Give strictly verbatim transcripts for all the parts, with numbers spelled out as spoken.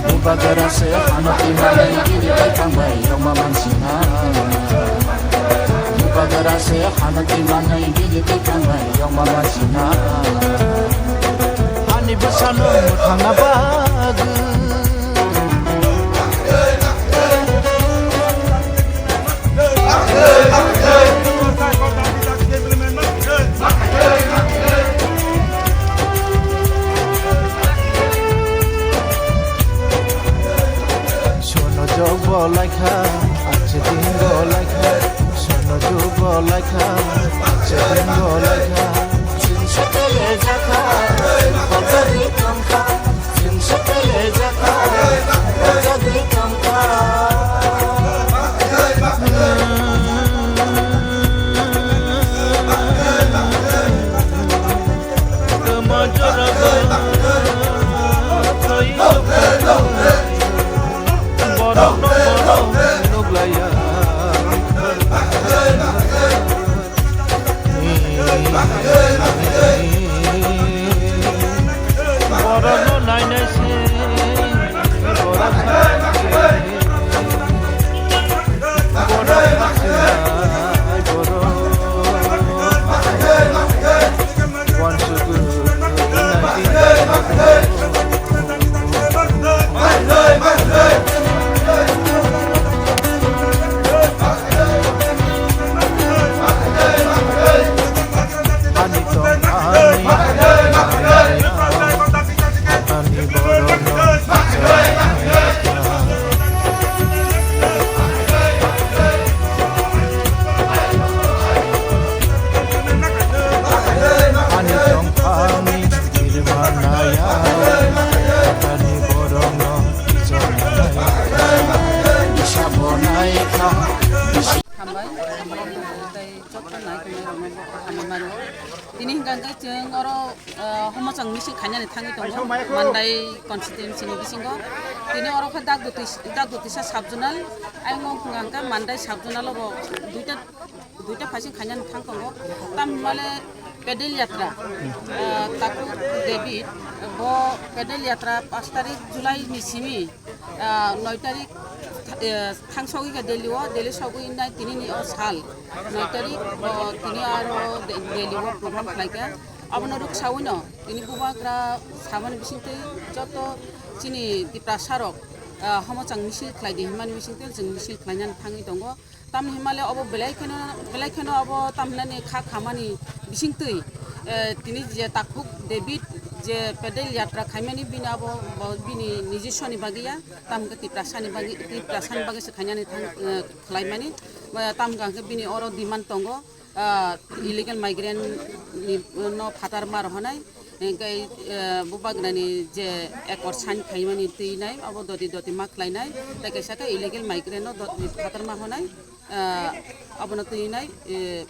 Bubagra se hano twi manwi bini twi tangbai yokma mansina. Bubagra se hano twi manwi bini twi tangbai yokma mansina. Ani bwsano mwthangna bagwi. Sono jok bo laikha, ache din bo laikha. Sono jok bo laikha, ache din bo laikha. Chwng sakale jakha, bajagwi tongkha. Chwng sakale jakha, bajagwi tongkha. Tama jora ba, kai borok no borok nuklaiya. Borokno nainai se, borok borok Hambai, tei joto naikolnairokno bo kaham mano. Tini hwnkha khe chwng oro, ah, homochang misil khainani thangwi tongo, Mandai constituency ni bisingo. Tini oro khe Dagdoti, Dagdotisa sub zonal, ayang wngkha hwnkha khe Mandai sub zonal o bo duita, duita phaising khainani thang tongo. Tamhinmale pedal yatra, ah, Takhuk David, bo pedal yatra pash tarik July ni simi, ah, noi tarik, eh, thangsogwi kha Delhi o, Delhi sogwi nai tini ni o sal noi tarik, bo tini aro De-, Delhi o program khlai kha. Abono rwksaui no tini bubagra samani bisingtwi joto chini Tiprasa rok, ah, homochang misil khlai di hinmani bisingtwi chwng misil khlainani thangwi tongo. Tamni hinmale obo belai kheno, belai kheno obo tamhinani kha khamani bisingtwi, eh, tini je Takhuk David je pedal yatra khaimani bini abo, bo bini nijiswani bagwi ya, tam hwnkhe Tiprasani bagwi, Tiprasani bagwi se khainani thang, eh, khlaimani, eh, tam hwnkha hwnkhe bini oro demand tongo, ah, illegal migrant ni, no phatar ma rohonai. Hingke, eh, bubagrani je accord sign khaimani twi nai, abo doti doti ma khlai nai, tei kaisa khe illegal migrant no doti phatar ma honai, eh, abono twi nai, eh,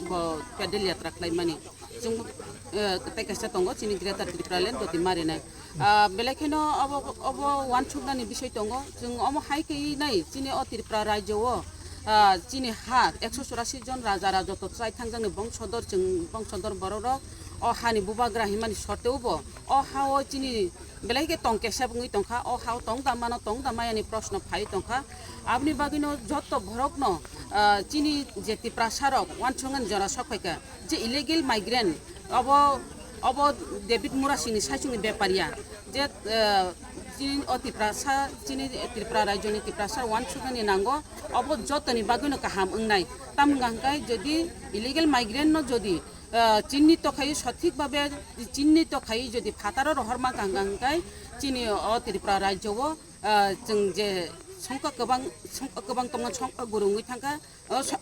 bo pedal yatra khlaimani. Chwng, eh, tei kaisa tongo chini Greater Tipraland doti ma rinai. Ah, belai kheno abo, obo uansuknani bisoi tongo. Chwng omo hai khe nai chini o Tripura rajyo o, ah, chini ha ekso churasi jon raja rajoto chai thangjakni bongsodor, chwng bongsodor borok rok. O hani bubagra himani sorteo bo o ha o chini belai khe tong kesep wngwi tongkha, o ha o tong da mano, tong da maya ni proshno phai tongkha. Aboni bagwi no joto borok no, ah, chini je Tiprasa rok uansuknani jora sok phaikha je illegal migrant obo, obo David Murasing ni saichung ni bepar ya je, ah, chini o Tiprasa, chini Tripura rajyo ni Tiprasa uansuknani nango, obo joto ni bagwi no kaham wngnai. Tamni hwnkhe jodi illegal migrant no jodi ah, chinni tokhayo sothik babe chinni tokhayo jodi phataro rohor ma kang kang kai chini o Tripura rajyo o, ah, chwng je songkha kwbang, songkha kwbang tongma songkha gurungwi thangkha, o so-,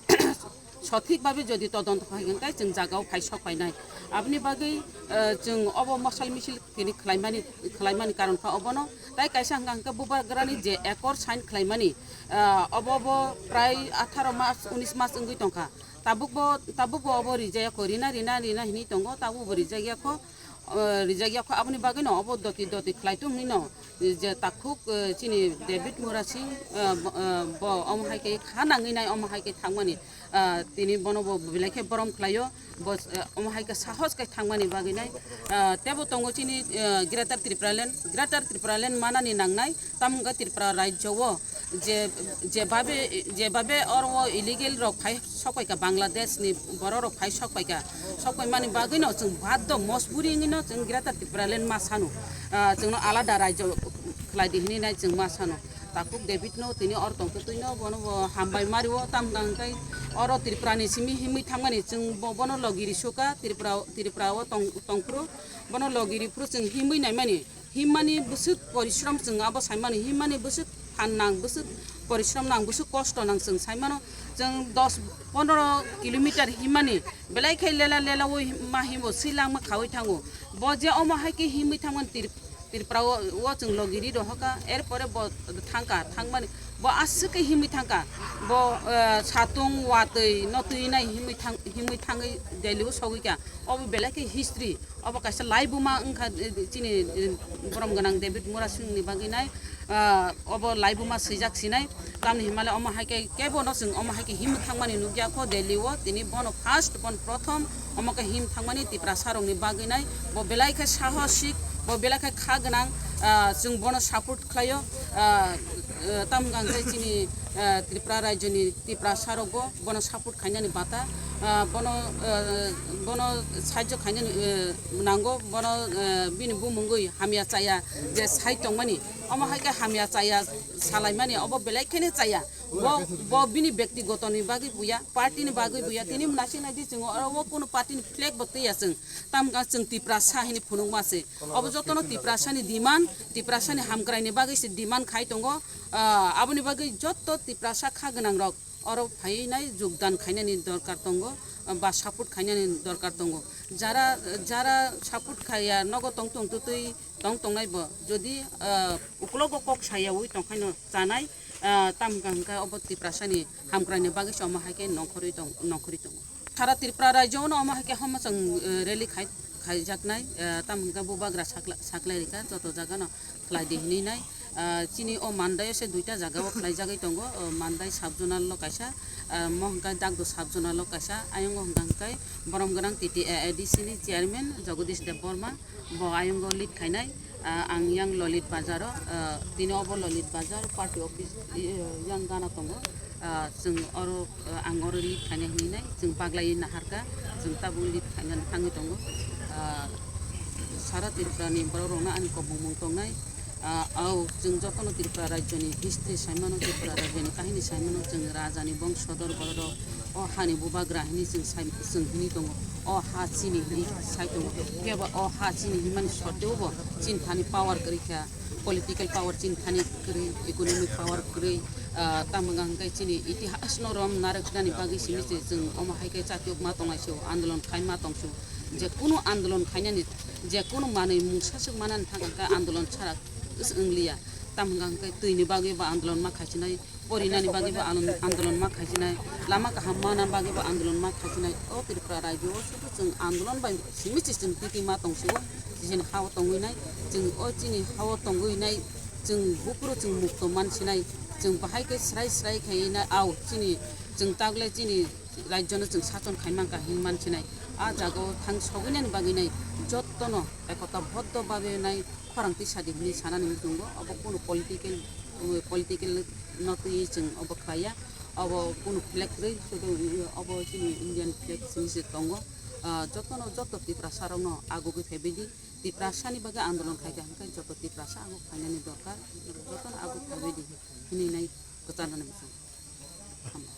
sothik babe jodi todonto khai kang kai chwng jagao phai sok painai. Aboni bagwi, ah, chwng obo mosal misil tini khlaimani, khlaimani karon kha obono. Tai kaisa hwnkha hwnkhe bubagrani je accord sign khlaimani, ah, obo bo prai atharo mas, unis mas wngwi tongkha. Tabuk bo, tabuk bo obo rijaya kho, rina, rina, rina hinwi tongo, tabuk bo rijaya kho. ah, rijak yakho, aboni bagwino obo doti doti khlai tong hinwi no je takhuk, ah, chini David Murasing, ah, bo, ah, bo omo hai khe kha nangwi nai omo hai khe thangmani, ah, tini bono bo belai khe borom khlaio, bo, ah, omo hai khe sahos khe thangmani bagwi nai, ah, tebo tongo chini, ah, Greater Tipraland, Greater Tipraland manani nangnai, tamo wngkha Tripura rajyo o je, jebabe, jebabe oro o illegal rok phai sok paikha, Bangladesh ni borok rok phai sok paikha, sok paimani bagwi no chwng baddo mojburi wngwi no chwng Greater Tipraland ma sano, ah, chwngno alada rajyo khlai di hinwi nai chwng ma sano. Takhuk David no tini oro tongtwtwi no bono bo hambai mario, tamo hwnkha hwnkhe oro Tripura ni simi himwi thangmani chwng bo-, bono logi ri sukha, Tripura, Tripura o tong, tongphuru bono logi ri phuru chwng himwi naimani. Himmani bwswk porishrom chwng abo saimani, himmani bwswk phan nang, bwswk porishrom nang, bwswk kosto nang chwng saimano. Chwng dos pondro kilometer himmani belai khe lela lela o ma himo swi langma khaui thango. Bo je omo hai khe himwi thangmani Tir-, Tripura o, o chwng logi ri rohorkha, er pore bo thangkha, thangmani bo aswk khe himwi thangkha. Bo, eh, satung watwi no twi nai himwi thang, himwi thangwi Delhi o sogwi kha. Obo belai khe history. Obo kaisa laibuma wngkha, eh, chini, eh, borom gwnang David Murasing ni bagwi nai, ah, obo laibuma swijak sinai. Tamni himale omo hai khe kebo no chwng omo hai khe him thangmani nukya kho Delhi o, tini bono first, bono prothom omo khe him thangmani Tiprasa rok ni bagwi nai. Bo belai khe sahosik, bo belai khe kha gwnang, ah, chwng bono support khlaio, ah, eh, tamo hwnkha hwnkhe chini, eh, Tripura rajyo ni Tiprasa rok bo bono support khainani bata, ah, bono, eh, bono sahajyo khainani, eh, nango, bono, eh, bini bumungwi hamya chaya je sai tongmani, omo hai khe hamya chaya salaimani obo belai kheno chaya. Bo, bo bini bektigotoni bagwi buya, party ni bagwi buya, tini mwnaising naidi chwng oro o kunu party ni flag bo twiya chwng, tamo hwnkha chwng Tiprasa hinwi phunukma se. Obo jotono Tiprasa ni demand, Tiprasa ni hamkrai ni bagwi se demand khai tongo. Ah, aboni bagwi joto Tiprasa kha gwnang rok oro phai nai jogdan khainani dorkar tongo, ah, ba support khainani dorkar tongo. Jara, jara support khaiya nogo tong tong twtwi tong tongnai bo jodi, ah, uklogo kok sayawi tongkhaino chanai, ah, tamo hwnkha hwnkhe obo Tiprasa ni hamkrai ni bagwi se omo hai khe nongkhorwi tong, nongkhorwi tongo. Sara Tripura rajyo no omo hai khe homa chwng, eh, rally khai, khaijaknai, eh, tamo hwnkhe bubagra sakla-, saklai rikha joto jaga no khlai di hinwi nai. Eh, chini o Mandai o se duita jaga o khlaijagwi tongo, o Mandai sub zonal o kaisa, eh, mo hwnkhe Dagdo sub zonal o kaisa, ayang o hwnkha hwnkhe borom gwnang T T A A D C ni chairman Jagadish Debbarma. Bo ayongo lead khainai, ah, ang yang Lolit Bazar o, ah, tini obo Lolit Bazar party office, eh, yang gana tongo. Ah, chwng oro, ah, ang oro lead khainai hinwi nai, chwng baglai naharkha, chwng tabuk lead khainani thangwi tongo. Ah, sara Tripura ni borok rokno ani kobongmung tongnai. Ah, au, chwng jotono Tripura rajyoni history saimano, Tripura rajyoni kahini saimano, chwng rajani bongsodor borok rok, o hani bubagra hini chwng sai, chwng hini tongo, o ha chini hini sai tongo, kebo o ha chini himani soteo bo chini thani power kwrwi kha, political power chini thani kwrwi, economic power kwrwi, ah, tamo hwnkha hwnkhe chini itihasno rom narwknani bagwi simi se chwng omo hai khe chatiokma tonglaisio, andolon khaima tongso, je kunu andolon khainani, je kunu manwi mungsa swk manani thang hwnkhe andolon chara wngliya, tamo hwnkha hwnkhe twini bagwi bo andolon ma khaisinai. Porinani bagwi bo alon-, andolon ma khaisinai, lama kaham mana bagwi bo andolon ma khaisinai. O Tripura rajyo o sudu chwng andolon bai simi se chwng titi ma tong sio, chini ha o tongwi nai, chwng o chini ha o tongwi nai, chwng buphuru chwng mukto man sinai, chwng bahai khe srai srai khai nai, au chini chwng tagle chini rajyo no chwng sachon khai man kha hin man sinai. A jaga o thang sogwi nani bagwi nai jotto no ekota boddo babe nai khorang tisa di hinwi sanani muchungo, obo kunu political, political no twiwi chwng obo khlaiya, obo kunu flag kwrwi, sudu obo chini Indian flag simi se tongo. Ah, jotono, joto Tiprasa rokno agugwi phaibai di, Tiprasa ni bagwi andolon khaikha hwnkhe joto Tiprasa aguk phainani dorkar, jotono aguk phaibai di hinwi nai kwcharnani muchungo.